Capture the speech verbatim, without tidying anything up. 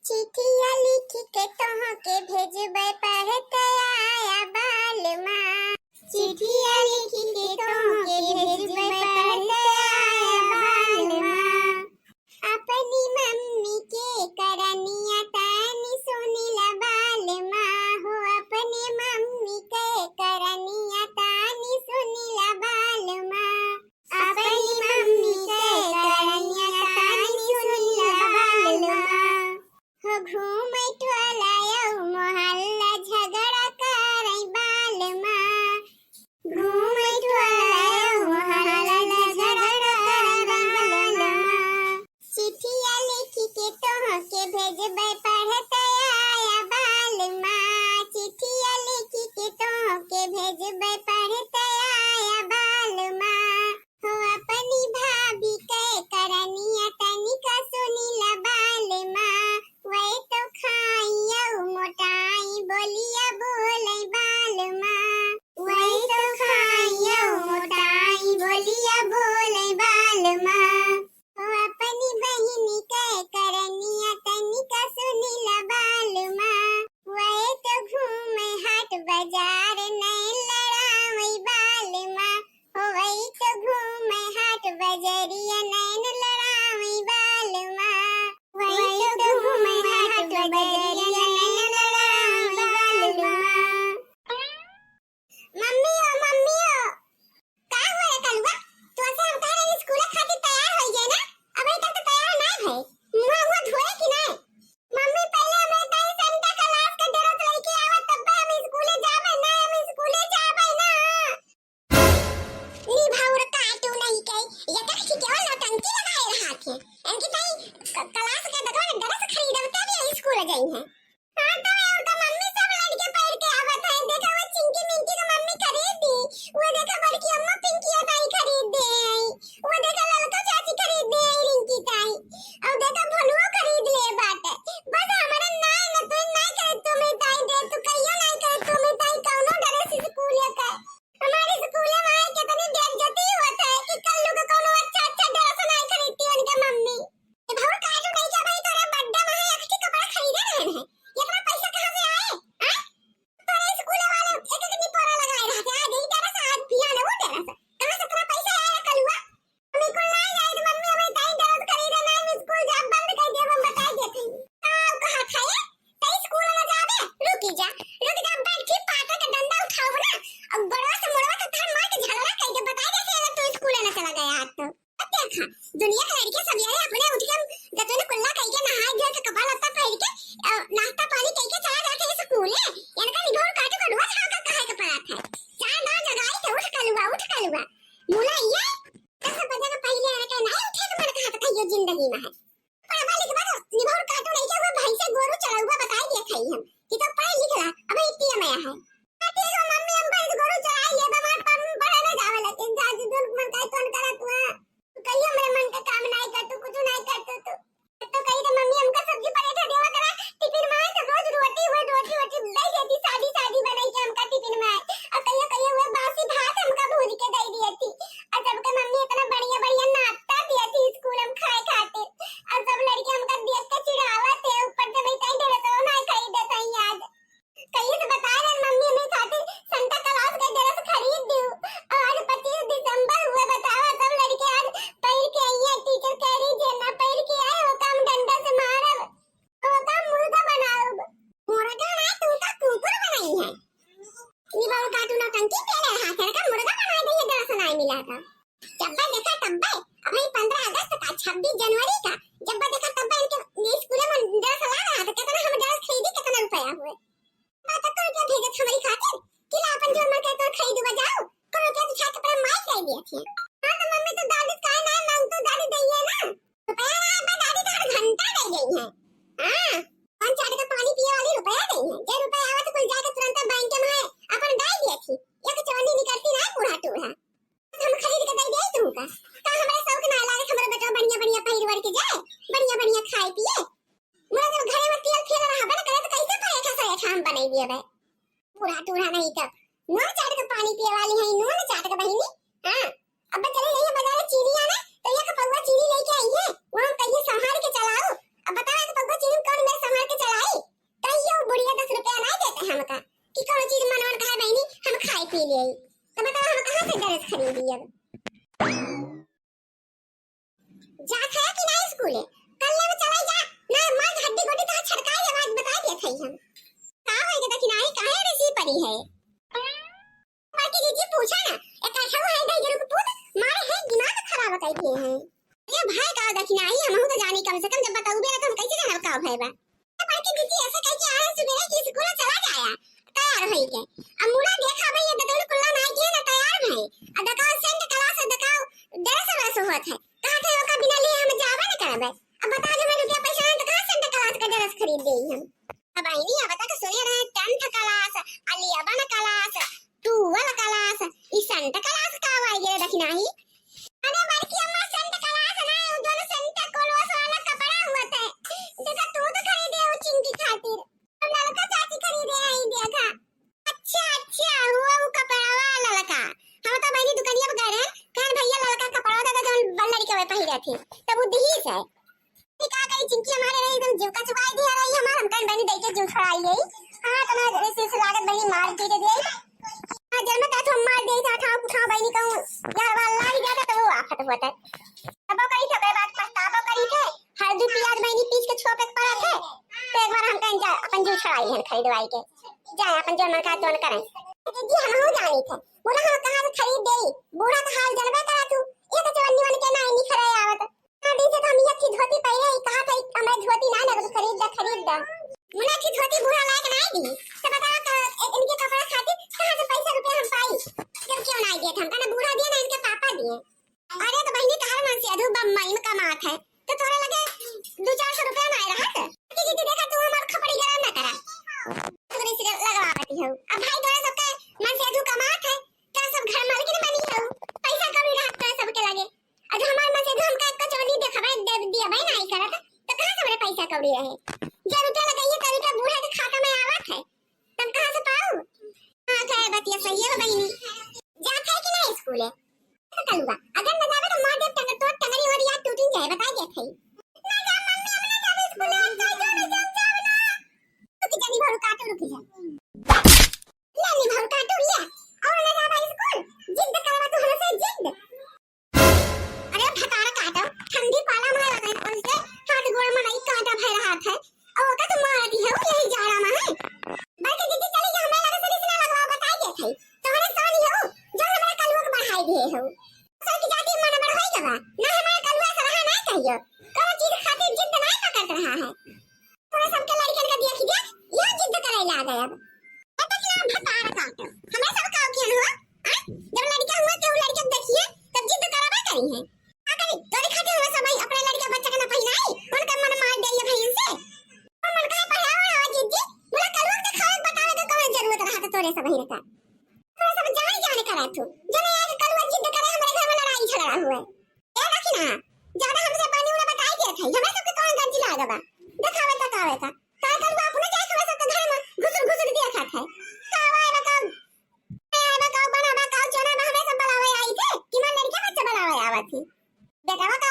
चिट्ठिया लिखि के तोहके भेजबै पढ़ते आया बालमा। चिट्ठिया लिखि के तोहके भेजबै पढ़ते आया बालमा। अपनी मम्मी के करनिया तनी सुनिला बालमा हो, अपने मम्मी के करनिया तनी सुनिला बालमा। अपनी मम्मी के करनिया तनी सुनिला बालमा। हो घूमै टोला यौ मोहल्ला झगड़ा करै बालमा। घूमै टोला यौ मोहल्ला झगड़ा करै बालमा। चिट्ठिया लिखि के तोहके भेजबै पढ़ते आया बालमा। चिट्ठिया लिखि के तोहके भेजबै पढ़ते आया बालमा। हो अपनी भाभी के करनिया तनिका सुनिला बालमा। वै तो खाई यौ मोटाई बोलिया बोलै बालमा। वै तो खाई यौ मोटाई बोलिया बोलै बालमा। हो अपनी बहिनी के करनिया तनिका सुनिला बालमा। वै तो घूमै हाट बजार नैन लड़ावै बालमा। हो वै तो घूमै हाट बजरिया नैन लड़ावै बालमा। वै तो घूमै हाट बजरिया नैन लड़ावै बालमा। मम्मी ओ, मम्मी ओ, का हुआ रे कलुआ? तोसे हम कहे रहे स्कूल खातिर तैयार होइ जाए ना, अबे तक तो तैयार ना भए। मुंह मुंह धोए कि ना? मम्मी पहले हमें ताई Santa Claus के dress लेके आवा, तब हम स्कूल जाबे ना, हम स्कूल जाबे ना। नी भाउर काटू नहीं के, ये का की केवल नौटंकी लगाए रहा थे। इनकी ताई क-, class के देखो ना, dress खरीदब तब ये स्कूल जाई है। हाँ, तो ये तो मम्मी सब लड़के पहिर के आवत है। देखा, वो चिंकी मिंकी के मम्मी खरीद दी। वो देखा, बड़की अम्मा पिंकिया ताई खरीद दे आई। वो देखा, ललका चाची खरीद दे आई, रिंकी ताई। और देखा, भोलुओ खरीद ले बाटे। बस हमारा नाय न, तू नाय करे, तू में ताई दे, तू कहियो नाय करे, तू में ताई कौनो dress स्कूल या का। हमारे स्कूल में आए कितनी बेइज्जती होत है कि कल लोग कौनो अच्छा अच्छा dress नाय खरीदती उनके मम्मी। ए भाउर, काहे तू नहीं क्या भाई, तोरा birthday में है, एक ठे कपड़ा खरीदे रहन है, इतना पैसा कहाँ से आए? आए? तोरे स्कूल वाले एक एक दिन पोरा लगाए रहते, आज यही dress, आज बिहान वो dress, कहाँ से इतना पैसा आया कलुआ? हम स्कूल ना जाए तो मम्मी हमें ताई dress खरीदे ना, हम स्कूल जा बंद कर दे, हम बता देते हैं। का कहा था ये? तो स्कूल ना जाबे, रुकी जा, रुक जा, बैठ के पाटा के डंडा उठाओ ना, और बड़वा से मुड़वा के थार मार के झगड़ा करके बता देते अगर तू स्कूल ना चला गया आज तो। अब देखा, दुनिया के लड़के सब यही अपने उठ के हम जतने कुल्ला कइके नहाए धोए के कपड़ा लत्ता पहिर के, अ, नाश्ता पानी कइके चला जाते हैं स्कूल। इनका निभोर काटू का रोज हाका कहे के पड़ा था। चार गांव जगाई थे, "उठ कलुआ, उठ कलुआ।" मुला ये दस बजे के पहले इनके नहीं उठे के मन कहा था कहियो जिंदगी में है। पढ़वा लिखवा तो निभोर काटू नहीं के वो भाई से गोरू चलौआ बताई दिया खाई हम कि तो पढ़ लिख ला, अब इतनी में है। ठीक है मम्मी, हम भैंस गोरू चराई लेबे, हमार पढ़, पढ़े ना जावे लगे, जा जी, जोन मन करे तोन करा तू, हाँ। तू कहियो हमरे मन के काम नाई कर तू, कुछ नाई कर तू, तू। तो कही तो मम्मी हमका सब्जी पराठा देवा करा, टिफिन में आए तो रोज रोटी हुए, रोटी, रोटी दे देती, सादी, सादी बनाई के हमका टिफिन में आए। और कहियो, कहियो हुए बासी भात हमका भूज के दे दिए थी। और सबके मम्मी इतना बढ़िया, बढ़िया नाश्ता दिए थी स्कूल हम खाए खातिर। और सब लड़के हमका देख के चिढ़ावत है, ऊपर से मैं कहीं देवे तो ना खरीदे था आज। कहिए से बता रहे मम्मी हमें खातिर Santa Claus के dress खरीद दियो। और आज पच्चीस दिसंबर हुए, बतावा सब लड़के आज पहिर के आई है, teacher कह रही जे ना पहिर के आए हो काम डंडा से मारब, हो काम मुर्गा बनाउब। मुर्गा ना, तू तो कुकुर बनाई है। ये बाबू काटू नौटंकी के ले हाथ का मुर्गा बना दे ये dress ना मिला था। जब्बे देखा तब्बे, अबही पन्द्रह अगस्त का, छब्बीस जनवरी का, जब्बे देखा तब्बे इनके स्कूल में dress ला रहा था, कितना हम dress खरीदी, कितना रुपया हुए। बात को रुपया भेजत हमारी खातिर, कि ला अपन जो मन करे तो खरीदू बजाओ, को रुपया तो छात्र पर माई दे दिए थे। हाँ तो मम्मी तो दादी का ना मांग तो दादी दे है ना। रुपया ना बा दादी तो हर घंटा दे गई है। हाँ, पाँच चाट का पानी पिए वाली रुपया दे है। जे रुपया आवे तो कुल जाके तुरंत बैंक में अपन डाल दिए थी। एक चवन्नी निकलती ना बूढ़ा टूढ़ा। हम खरीद के दे देई तुमका। का हमरा शौक ना लागे, हमरा बेटा बढ़िया बढ़िया पहिर ओढ़ के जाए, बढ़िया बढ़िया खाए पिए। मोरा जब घरे में तेल फेल रहबे न करे तो कैसे पराठा सराठा हम बनाई दिए बे? बूढ़ा टूढ़ा नहीं तो नून चाट के पानी पिए वाली है, नून चाट के बहिनी। हाँ, अब चले यही बाजार में चीनी आना, तो एक पौवा चीनी लेके आई है, वो हम कहिए संभाल के चलाओ। अब बताओ एक पौवा चीनी में कौन मेरे संभाल ले आई। तो बताओ हम कहाँ से ड्रेस खरीदी अब? जा खाया कि ना स्कूल है? कल ले चला जा। ना मार हड्डी गोटी तो छटकाई जवाब बता दिया था हम। का होई के देखी नाही काहे रिसी पड़ी है? बाकी जीजी पूछा ना, एक ऐसा है दहिजरू के पूत, मारे है दिमाग खराब कर दिए हैं। ये भाई का देखी नाही, हम तो जानी कम से कम जब बताऊबे ना तो हम कैसे जानब का भाई बा? बाकी जीजी ऐसे कह के आए सुबह कि स्कूल चला जाया, तैयार होई के। अब मुड़ा देखा भाई ये दतुन कुल्ला ना किए ना तैयार भाई। अब दकाओ सेंट क्लास दकाओ ड्रेस वैसे होत है। कहा थे ओका बिना लिए हम जाबे न करबे। अब बता दे मैं रुपया पैसा ना तो कहाँ सेंट क्लास का ड्रेस खरीद दे हम। अब बहिनी, अब तक सुने रहे tenth class, eleven class, twelve class, ई सेंट क्लास का आवा ये देखी नाही। अरे बड़की अम्मा, सेंट क्लास ना, उ दोनों सेंट क्लॉथ वाला कपड़ा हुआ थे। देखा तू तो खरीदे हो चिंकी खातिर। हम ललका चाची खरीदे आई देखा। अच्छा, अच्छा, हुआ उ कपड़ा वाला ललका। हम तो बहिनी दुकानिया पर गए रहे, कहन भैया ललका कपड़ा दे दे जौन बड़ लड़के वे पहिरे थे। तब उ दिही से। ई का करी चिंकी हमारे रही एकदम जीव का चुबाई दिया रही हमार, हम कहन बहिनी दे के जीव छोड़ाई गई। हाँ, तो मैं ऐसे ऐसे लागत बहिनी मार के दे दिया। हाँ, जब मैं कहत हम मार दिया था, ठाव उठाव बहिनी कहूँ, यार वाला लाग गया था, तो वो आफत हुआ था। तब वो करी थे, ओकरे बाद पछताबो करी थे, हल्दी प्याज बहिनी पीस के छोपे के पड़ा थे, तो एक बार हम कहन जा, अपन जीव छोड़ाई हन खरीदवाई के, जाए अपन जो मन का तोन करें। जी, हम हो जानी थे, बोला हम कहाँ से खरीद देई, बूढ़ा का हाल जनबे करा तू, ये तो जवानी वन के ना निखरे आवत। हाँ, दिन से तो हम ये अच्छी धोती पहने ही, कहा था, "हमारे धोती ना लगे, तो खरीद दे, खरीद दे।" मुना अच्छी धोती बूढ़ा लायक ना दी, तो बताओ तो, ए-, इनके कपड़ा खातिर कहाँ से पैसा रुपया हम पाई? जब क्यों ना दिए थे हम, कहना बूढ़ा दिए ना इनके पापा दिए। अरे तो बहिनी, तहार मन से अधू बम्बई में कमात है, तो तोरे लगे दो चार सौ रुपया ना रहत। कि दीदी देखा, तू हमार खपड़ी गरम ना करा, तोरे से लगवावती हो। अब भाई तोरे सबके मन से अधू कमात है, तो सब घर मालकिन बनी हो, पैसा कौड़ी रहत तोरे सबके लगे। अब हमार मन से अधू हमका एक चोली देखावे दे दिया भाई नहीं करत, तो कहाँ से हमरे पैसा कौड़ी रहे? जब रुपया लगाइए, तब रुपया बूढ़ा के खाता में आवत है। तब कहाँ से पाऊ? हाँ, खैर, बतिया सही है बहिनी। जात है कि ना स्कूले? तो कलुआ, अगर न जावे तो मार दे टंगर, तोर टंगरी और यार टूटिन जाए, बता देत है। ना जा मम्मी, हम ना जावे स्कूले, हम जाए, जावे, जावे, जावे ना। रुक जा, नी भरू काटू, रुक जा। ले नी भरू काटू, ले। और ना जावे स्कूल, जिद करवा तू हमसे, जिद। अरे भतार काटो, ठंडी पाला में लगन उनके हाथ गोड़ में नहीं काटा भय रहा था। और ओका तो मार दी हो यही जाड़ा में है। बल्कि दीदी चली जा, हमें लगे से रिश्ता लगवा बताई देत है। तोहरे सोन हो, जो हमारे कलुआ के बढ़ाई दिए हो। सर की जाति मन बढ़ाई गवा, ना हमारे कलुआ से रहा ना कहियो। कौन चीज खातिर जिद ना पकड़ रहा है। तोरा सबके लड़कन का देख के यह जिद करे लाग गया। अब तक ना भतार काटो। हमें सब काव किया हुआ? हाँ? जब लड़का हुआ तो लड़के देखिए, तब जिद करबे करी है। का करी? तोरे खातिर हुआ सब भाई अपने लड़का बच्चा के ना पहिनाई, उनका मन मार दे ये भाई इनसे। और मन कहे पहनावा रहा जिद जी, बोला कलुआ के खावे बतावे के कौन जरूरत रहा था तोरे सब भाई का। तोरा सब जान जान करा तू। जने आज कलुआ जिद करे हमारे घर में लड़ाई झगड़ा हुआ। ए रखी ना, ज्यादा हमसे पानी उड़ा बताई देत है, हमरा सबके कौन गंजी लाग बा? देखावे का कावे का? का कलुआ अपने जाए हमरा सबके घर में घुसुर घुसुर देखत है। का आवा है बताओ? ए बताओ, बना बा, काऊ चोना बा, हमरा सब बुलावे आई थे, कि मन लड़के बच्चे बुलावे आवत ही। बेटवा का